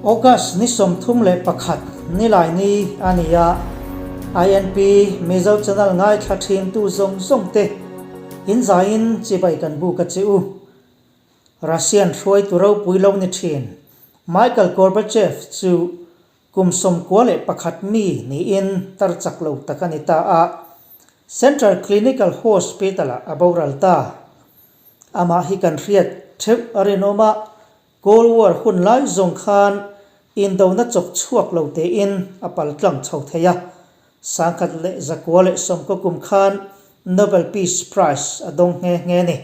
August ni 31 nilai ni a ni a, INP Mizo Channel ngaithla thintu zawng zawng te inzaiin chibai kan buk a che u. Russian hruaitu ropui lo ni thin Michael Gorbachev chu kum 91 mi niin tar chak lo tak a ni ta a, Central Clinical Hospital-ah a boral ta. Amah hi kan hriat theuh a rinawm a, Cold War hun lai zawng khan indona chawk chhuak lo tein a pal tlang chho thei a, 1990 kum khan Nobel Peace Prize a dawng nghe nghe a ni.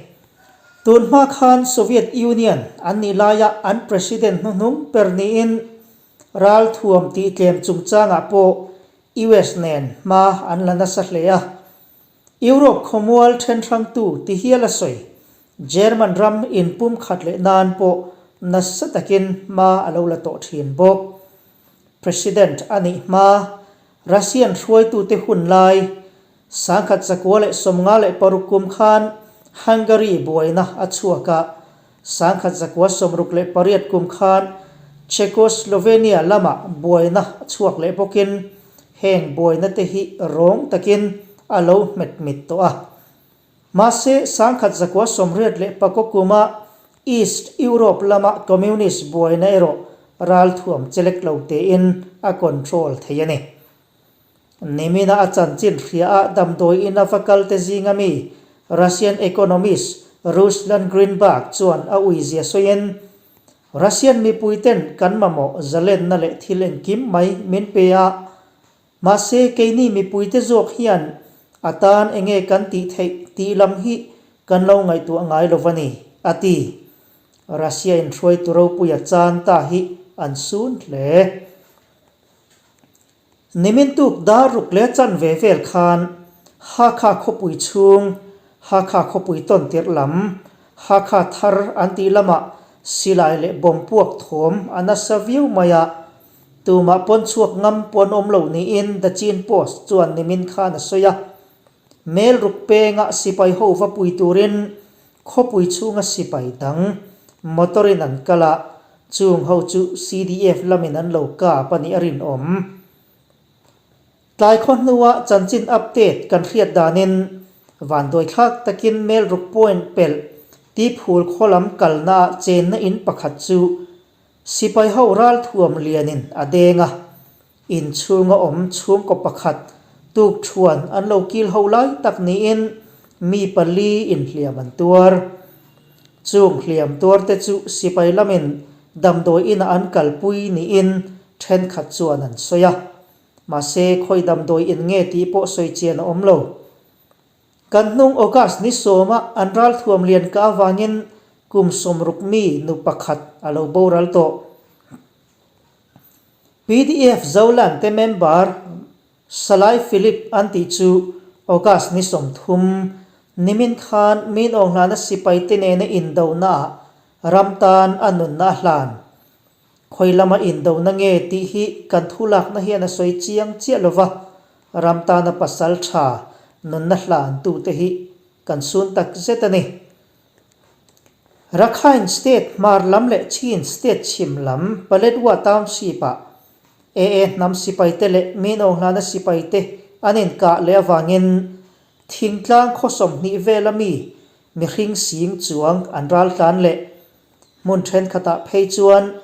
Tun hma khan Soviet Union an nih laia an president hnuhnung ber niin ralthuam tihtlem chungchangah pawh US nen hma an la nasa hle a. Europe khawmual then hrangtu ti hial a sawi. German ram inpum khat leh nan pawh nasa takin hma a lo la tawh thin bawk. President a nih hma, Russian hruaitute hun lai, 1956 kum khan Hungary buaina a chhuak a, 1968 kum khan Czechoslovenia lamah buaina a chhuak leh bawkin heng buaina te hi rawng takin a lo hmet mit tawh a. Mahse, 1984 kuma East Europe lama Communist buaina erawh ralthuam chelek lo tein a control thei a ni. Nimina a chanchin hria a damdawi ina va kal te zinga mi Russian economist Ruslan Grinberg chuan a uizia sawiin, Russian mipui ten kan mamawh zalenna leh thil engkim mai min pe a, mahse keini mipui te zawk hian a tan enge kan tih theih tih lam hi kan lo ngaihtuah ngai lo va ni, a ti. Russia in hruaitu ropuia chan ta hi an sun hle. Nimin tuk dar ruk leh chanve vel khan Hakha khawpui chhung, Hakha khawpui tawn tirh lam, Hakha thar an tih lamah silai leh bomb puak thawm a nasa viau mai a, tumah pawn chhuak ngam pawn awm lo niin The Chin Post chuan nimin khan a sawi a. Mel ruk penga sipai ho va pui turin Khawpui chhunga sipai dang motor in an kal a, chung ho chu CDF lamin an lo kap a nih a rinawm. Tlai khaw hnua chanchin update kan hriat danin vanduaithlak takin mel ruk point pelh Tiphul khaw lam kalnaah chenna in pakhat chu sipai ho ralthuam lianin a deng a, Inchhunga awm chhungkaw pakhat tukthuan an lo kil ho lai tak niin mi pali inhliam an tuar. Chung hliam tuarte chu sipai lamin damdawi inah an kalpui niin thenkhat chuan an sawi a. Mahse, khawi damdawi in nge tih pawh sawi chian a awm lo. Kan hnung August ni sawma an ralthuam lian ka avangin kum 60 mi nu pakhat a lo boral tawh. Pdf Zoland te member Salai Philip an tih chu August ni 30 nimin khan min awnghlana sipai te nena indonaah ram tan a nunna a hlan. Khawi lama indona nge tih hi kan thulakna hian a sawi chiang chiah lova, ram tana pasal tha nunna hlantute hi kan sun tak zet a ni. Rakhine State hmar lam leh Chin State chhim lam Paletwa Township-ah AA hnam sipaite leh Minawnghlana sipaite an inkah leh avangin thingtlang khaw 20 vela mi mihring sing chuang an raltlan leh hmun thenkhatah phei chuan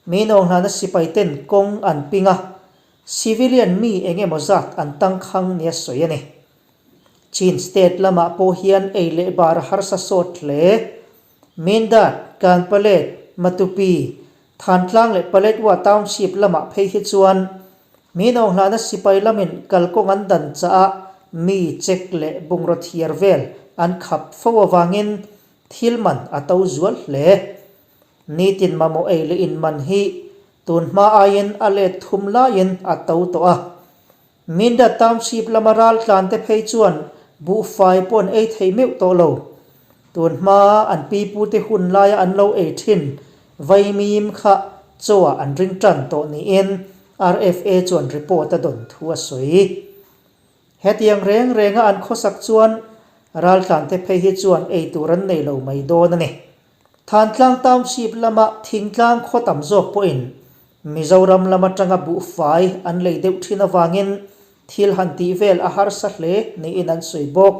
Minawnghlana sipaiten kawng an ping a, civilian mi eng emaw zat an tangkhang nia sawi a ni. Chin State lamah pawh hian ei leh bar a harsa sawt hle. Mindat, Kanpalet, Matupi, Thantlang leh Paletwa Township lamah phei hi chuan Minawnghlana sipai lamin kalkawng an dan chah a, mi check leh bungraw thiar vel an khap fo avangin thil man a to zual hle. Nitin mamawh ei leh in man hi tun hma aiin a let thum laiin a to tawh a. Minda Township lama raltlante phei chuan buhfai pawh an ei thei meuh tawh lo. Tun hma an pipute hun laia an lo ei thin vaimim kha chaw-ah an ring tan tawh niin RFA chuan report a dawn thu a sawi. Hetiang reng renga an khawsak chuan raltlante phei hi chuan ei tur an nei lo mai dawn a ni. Thantlang Township lama thingtlang khaw tam zawk pawhin. Mizoram lam atanga buhfai an lei deuh thin avangin thil han tih vel a harsa hle niin an sawi bawk.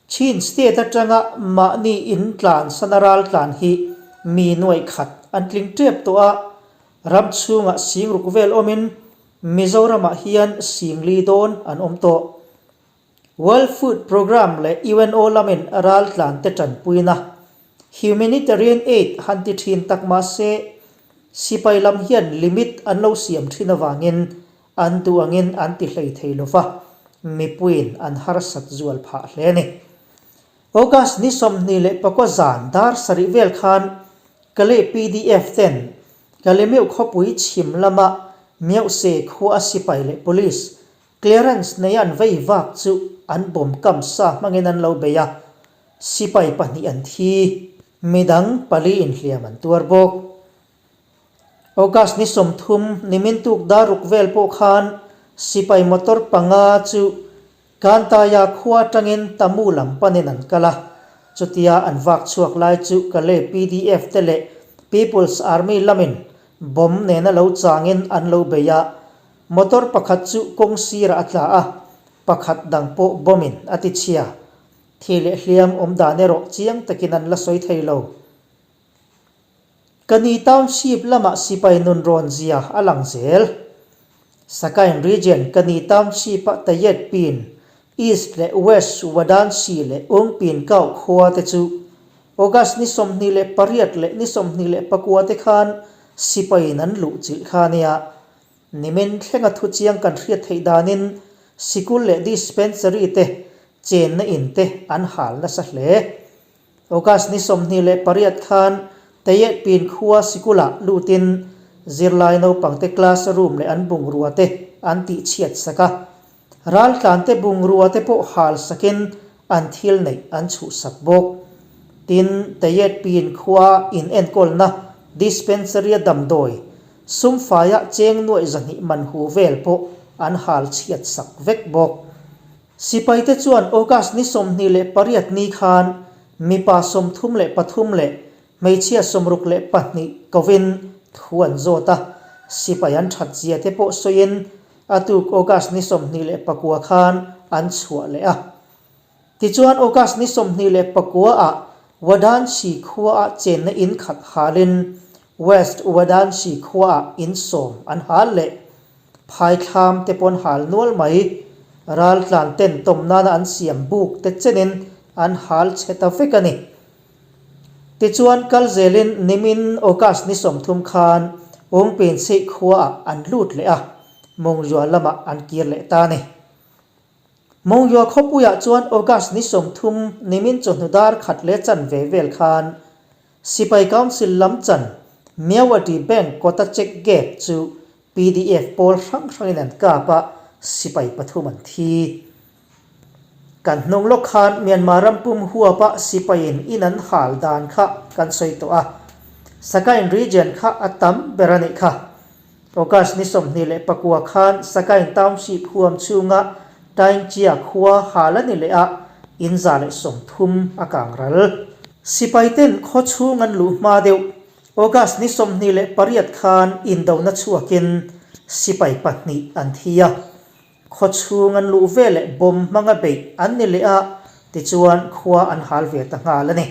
Chin State atanga mahni in tlan sana ral tlan hi mi nuaih khat an tling tep tawh a, ram chhungah singruk vel awmin Mizoramah hian singli dawn an awm tawh. World Food Programme leh UNO lamin raltlan te tanpuina Humanitarian Aid han ti thin tak mah se, sipai lam hian limit an lo siam thin avangin an duh angin an ti hlei thei lo va, mipuiin an harsat zual phah hle a ni. August ni 24 zan dar sarih vel khan Kalay PDF ten Kalemeuh khawpui chhim lama Myohse khua a sipai leh police Clearance nei an vei vak chu an bawm kam sa hmangin an lo bei a, sipai pahnih an thi, midang pali inhliam an tuar bawk. August ni 30 nimin tuk dar ruk vel pawh khan sipai motor panga chu Kantaya khua atangin Tamu lam panin an kal a, chutia an vak chhuak lai chu Kalay PDF te leh People's Army lamin bomb nena lo changin an lo bei a, Motor pakhat chu kawng sirah a tla a, pakhat dang pawh bomb in a ti chhia. Thi leh hliam awm dan erawh chiang takin an la sawi thei lo. Kani Township lamah sipai nun rawn zia a lang zel. Sakain Region Kani Township a Tayet Pin, East leh West Wadansi leh Ungpin Kau khua te chu August ni 28 leh ni 24 te khan sipaiin an luh chilh kha a nia. Nimin thlenga thu chiang kan hriat theih danin sikul leh dispensary te chenna in te an hal nasa hle. August ni 28 khan Tayet Pin khua sikulah lutin zirlai naupangte class room leh an bungrua te an tihchhiat sak a. Raltlante bungrua te pawh hal sakin an thil neih an chhuhsak bawk. Tin, Tayet Pin khua in enkawlna dispensary a damdawi sumfaiah cheng nuaih 200 man hu vel pawh an hal chhiat sak vek bawk. Sipaite chuan August ni 28 ni khan mipa 33 leh hmeichhia 62 kovin thu an zawt a, sipai an that zia te pawh sawiin A tuk August ni 29 khan an chhuah leh a. Tichuan August ni 29 ah Wadanshi khua ah chenna in khat halin West Wadanshi khua ah in sawm an hal leh. Phaithlam te pawn hal nual mai. Raltlan ten tawm nana an siam buk te chenin an hal chhe ta vek a ni. Tichuan kal zelin nimin August ni 30 khan Ungpinchheih khuaah an lut leh a, Mawngzua lamah an kir leh ta a ni. Mawngzua khawpuiah chuan August ni 30 nimin chawhnu dar khat leh chanve vel khan Sipai Council lam chan Myawaddy Bank kawta check gate chu PDF pawl hrang hrangin an kap a, sipai pathum an thi. Kan hnung lawk khan Myanmar ram pum huapa sipaiin in an hal dan kha kan sawi tawh a, Sakain region kha a tam ber a nih kha. August ni 29 khan Sakain township huam chhunga Taingchia khua hal a ni leh a, in 130 a kang ral. Sipaiten khaw chhung an luh hma deuh August ni 28 khan indona chhuakin sipai pahnih an thi a, khaw chhung an luh ve leh bomb hmanga beih an ni leh a, tichuan khua an hal ve ta nghal a ni.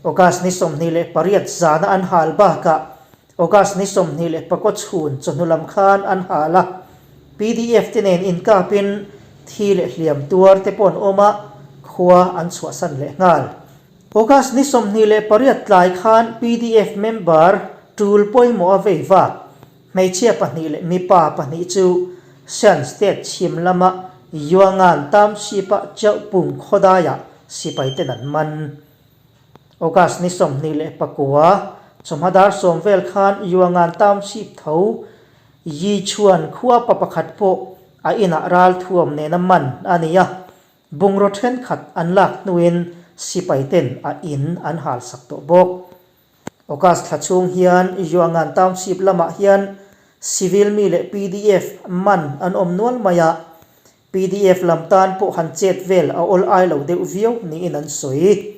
August ni 28 zana an hal bakah August ni 24 chhun chawhnu lam khan an hal a, PDF te nen inkapin thi leh hliam tuar te pawh an awm a, khua an chhuahsan leh nghal. August ni 28 tlai khan PDF member tul pawimawh a vei vak. Hmeichhia pahnih leh mipa pahnih chu Shan State chhim lama Yuangan Township-a Chaupung khawdaiah sipaiten an man. August ni 29 chawhma dar sawm vel khan Yuangan Township tho Yichuan khua pa pakhat pawh a inah ralthuam nena man a ni a. Bungraw thenkhat an lak hnuin sipaiten a in an halsak tawh bawk. August thla chhung hian Yuangan Township lamah hian civil mi leh PDF man an awm nual mai a, PDF lam tan pawh han chet vel a awl ai lo deuh viau niin an sawi.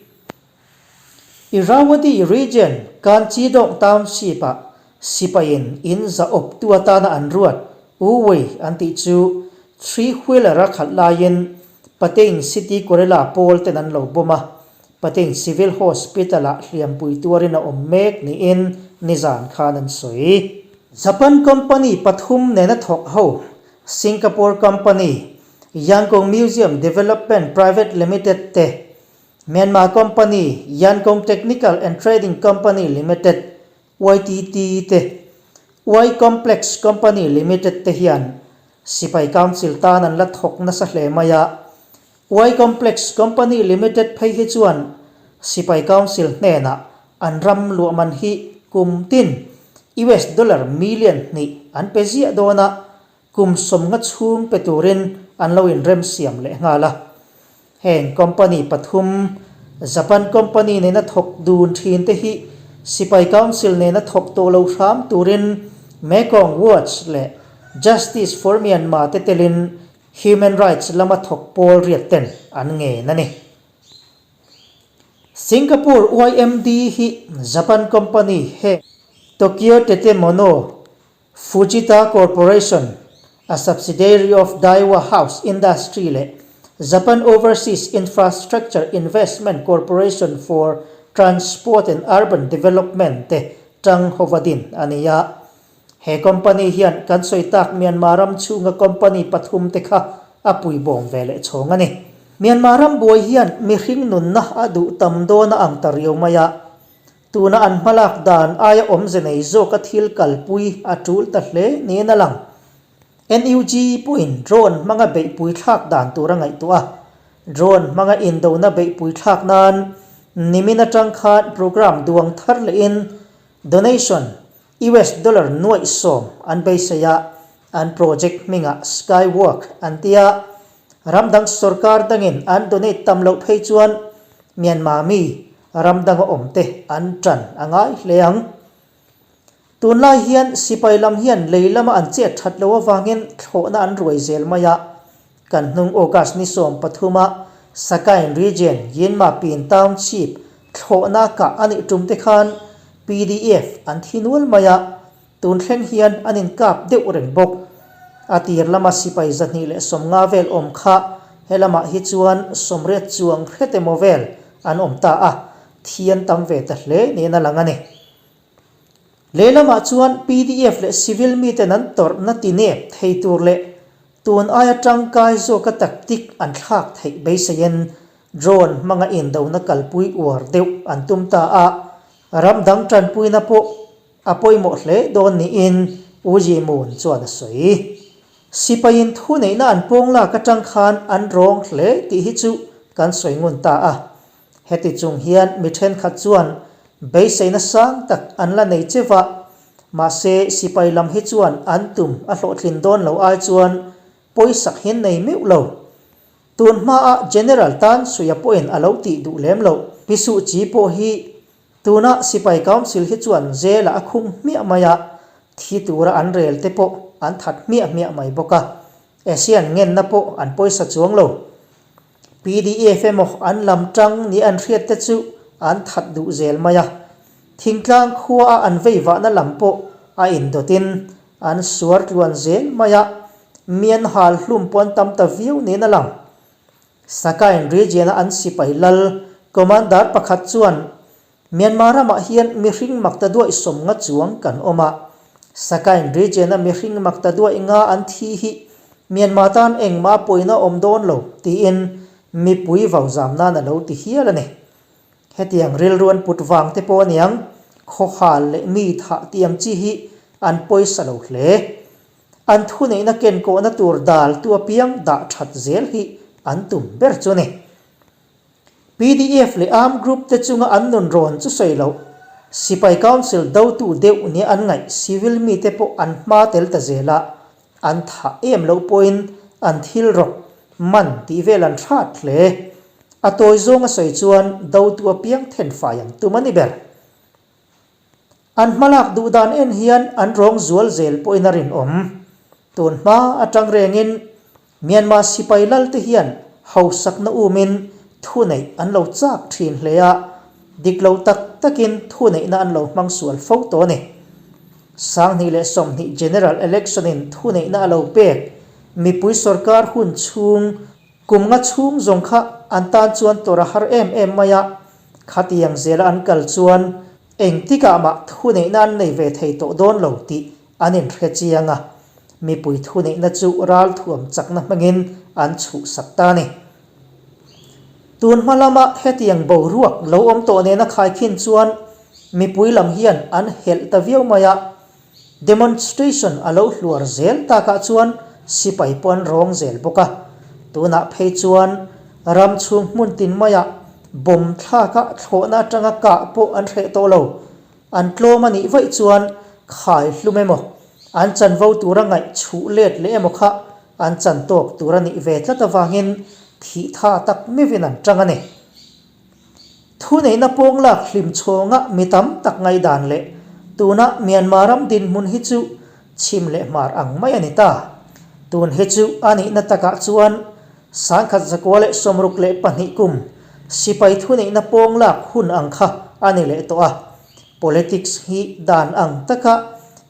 Irrawaddy Region, Kanchidong Township-ah. Sipaiin in za awptu atana an ruat U Wei an tih chu three wheeler a khalh laiin Patein City Guerrilla pawl ten an lo bawm a, Patein Civil Hospital ah hliampui tuarin a awm mek niin nizan khan an sawi. Japan company pathum nena thawk ho Singapore company Yangon Museum Development Private Limited te Myanmar company Yangon Technical and Trading Company Limited, YTT, te Y Complex Company Limited te hian Sipai Council tan an la thawk nasa hle mai a. Y Complex Company Limited phei hi chuan Sipai Council hnenah an ram luahman hi kum tin US dollar million hnih an pe ziah dawn a, Kum sawmnga chhung pe turin an lo inremsiam leh nghal a. Heng company pathum, Japan company nena thawk dun thin te hi Sipai Council nena thawk tawh lo hram turin Mekong Watch leh Justice for Myanmar te telin human rights lama thawk pawl riat ten an ngen a ni. Singapore YMD hi Japan company heng Tokyo Tetemono Fujita Corporation, a subsidiary of Daiwa House Industry leh Japan Overseas Infrastructure Investment Corporation for Transport and Urban Development te tang hova din a ni a. He company hian kan sawi tak Myanmar ram chhunga company pathum te kha a puibawm ve leh chhawng a ni. Myanmar ram buai hian mihring nunna a duh tam dawn a ang ta riau mai a. Tuna an hmalak dan aia awmze nei zawka thil kalpui a tul ta hle niin a lang. NUG pawhin drone hmanga beihpui thlak dan tur a ngaihtuah a. Drone hmanga indona beihpui thlak nan nimin atang khan program duang thar lehin donation US dollar nuaih sawm an beisei a, an project hmingah Skywork an ti a. Ram dang sorkar dangin an donate tam loh phei chuan Myanmar mi ram danga awmte an tan a ngai hle ang. Tunlai hian sipai lam hian lei lama an chet that loh avangin thlawhna an ruai zel mai a. Kan hnung August ni 13 a Sagaing Region Yinma Pin Township thlawhna kah a nih tum te khan PDF an thi nual mai a, tun thleng hian an inkap deuh reng bawk. A tir lama sipai 250 vel awm kha helamah hi chuan 80 chuang hret emaw vel an awm ta a, thi an tam ve ta hle niin a lang a ni. Lehlamah chuan pdf leh civil miten an tawrhna ti nep thei tur leh tun aia tangkai zawka tactic an thlak theih beiseiin drone hmanga indona kalpui uar deuh an tum ta a, ram dang tanpuina pawh a pawimawh hle dawn niin U Ji Moon chuan a sawi. Sipaiin thuneihna an pawng lak atang khan an rawng hle tih hi chu kan sawi ngun ta a. Heti chung hian mi thenkhat chuan beiseina sang tak an la nei che va, mahse sipai lam hi chuan an tum a hlawhtlin dawn lo ai chuan pawisak hi an nei meuh lo. Tun hmaah General tan Suia pawhin a lo tih duh lem loh. Pi Suh Kyi pawh hi tuna sipai council hi chuan jail ah a khung hmiah mai a, thi tura an rel te pawh an that hmiah hmiah mai bawk a, Asian ngenna pawh an pawisa chuang lo. Pdf emaw an lam tang ni an hriat te chu an that duh zel mai a, thingtlang khua a an vei vahna lam pawh a indawtin an suar tluan zel mai a, mian hal hlum pawh an tam ta viau niin a lang. Sakain region a an sipai lal commander pakhat chuan Myanmar ramah hian mihring makta duaih 50 chuang kan awm a, Sagaing region-a mihring makta duaih nga an thi hi Myanmar tan engmah pawina awm dawn lo tiin mipui vauzam nan a lo ti hial a ni. Hetiang rilru an put vang te pawh aniang khawhal leh mi thah tih ang chi hi an pawisa lo hle. An thuneihna kenkawhna tur dal tu apiang dah that zel hi an tum ber chu a ni. Pdf leh armed group te chunga an nun rawn chu sawi loh, Sipai Council dotu deuh nia an ngaih civil mite pawh an hma tel ta zel a, an thah em loh pawhin an thil rawk, man tih vel an hrat hle. A tawi zawng a sawi chuan dotu apiang thenfai an tum a ni ber. An hmalak duh dan en hian an rawng zual zel pawhin a rinawm. Tun hma atang rengin Myanmar sipai lal te hian hausakna umin thuneih an lo chak thin hle a, dik lo tak takin thuneihna an lo hmang sual fo tawh a ni. 2020 General Election in thuneihna a lo pek mipui sorkar hun chhung kum nga chhung zawng kha an tan chuan tawrh a har em em mai a, khatiang zela an kal chuan engtikah mah thuneihna an nei ve thei tawh dawn lo tih an inhre chiang a, mipui thuneihna chu ralthuam chakna hmangin an chhuhsak ta a ni. Tun hma lama hetiang boruak lo awm tawh nena khaikhin chuan mipui lam hian an helh ta viau mai a, demonstration a lo hluar zel takah chuan sipai pawh an rawng zel bawk a, tunah phei chuan ram chhung hmun tin maiah bomb thlaka thlawhna atanga kah pawh an hreh tawh lo. An tlawm a nih vaih chuan khai hlum emaw, an chanvo tura ngaih chhuh let leh emaw kha an chan tawk tur a nih ve tlat avangin thih tha tak meuhin an tang a ni. Thuneihna pawng lak hlim chhawnga mi tam tak ngaihdan leh tuna Myanmar ram dinhmun hi chu chhim leh hmar ang mai a ni ta. Tun hi chu a nihna takah chuan 1962 kum sipai thuneihna pawng lak hun ang kha a ni leh tawh a. Politics hi dan ang taka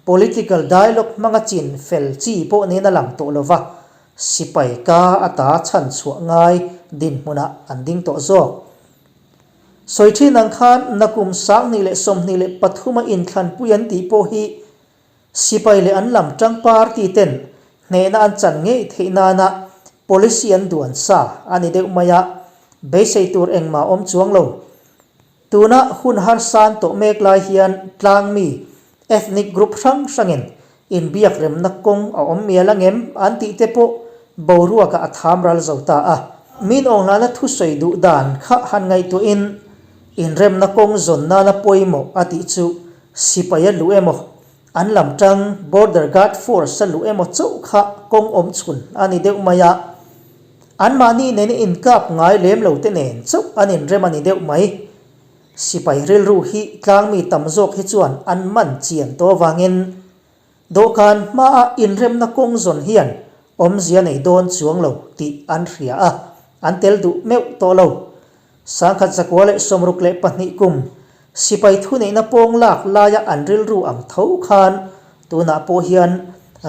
political dialogue hmanga chin fel chi pawh niin a lang tawh lo va, sipai ka ata chhan chhuah ngai dinhmunah an ding tawh zawk. Sawi thin ang khan nakum 2023 a inthlanpui an tih pawh hi Sipai leh an lam tang party ten hnehna an chan ngei theih nana policy an duan sa a ni deuh mai a, beisei tur engmah awm chuang lo. Tuna hun harsan tawh mek lai hian tlangmi, ethnic group hrang hrangin inbiak remna kawng a awm mial angem an tih te pawh boruakah a tham ral zo ta a. Min awnghlana thusawi duh dan kha han ngaihtuahin inremna kawng zawn nana pawimawh a tih chu Sipai a luh emaw, an lam tang Border Guard Force a luh emaw chauh kha kawng awm chhun a ni deuh mai a. Anmahni nena inkap ngai lem lo te nen chauh an inrem a ni deuh mai. Sipai rilru hi tlangmi tam zawk hi chuan an man chian tawh avangin dawhkan hmaa inremna kawng zawn hian awmzia nei dawn chuang lo tih an hria a, an tel duh meuh tawh lo. 1962 kum sipai thuneihna pawng lak laia an rilru ang tho khan tunah pawh hian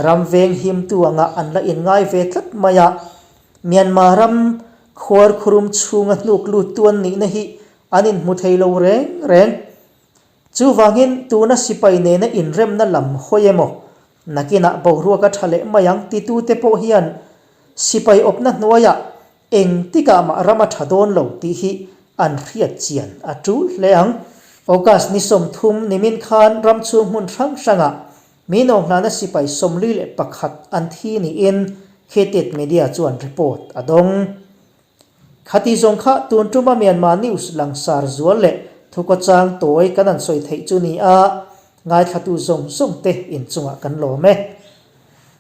ram veng himtu anga an la inngai ve tlat mai a. Myanmar ram khuarkhurum chhunga hnuk luttu an nihna hi an inhmu thei lo reng reng. Chuvangin tuna sipai nena inremna lam hawi emaw, nakinah boruak a tha leh mai ang titute pawh hian sipai awpna hnuaiah Eng tikah mah ram a tha dawn lo tih hi an hriat chian a tul hle ang. August ni 30 nimin khan ram chhung hmun hrang hrangah mi nawnghlana sipai 41 an thi niin Khetet Media chuan report a dawng. Khati zawng kha tun tuma Myanmar News langsar zual leh thukawchang tawi kan an sawi theih chu ni a, ngaithlatu zawng zawng te inchungah kan lawm e.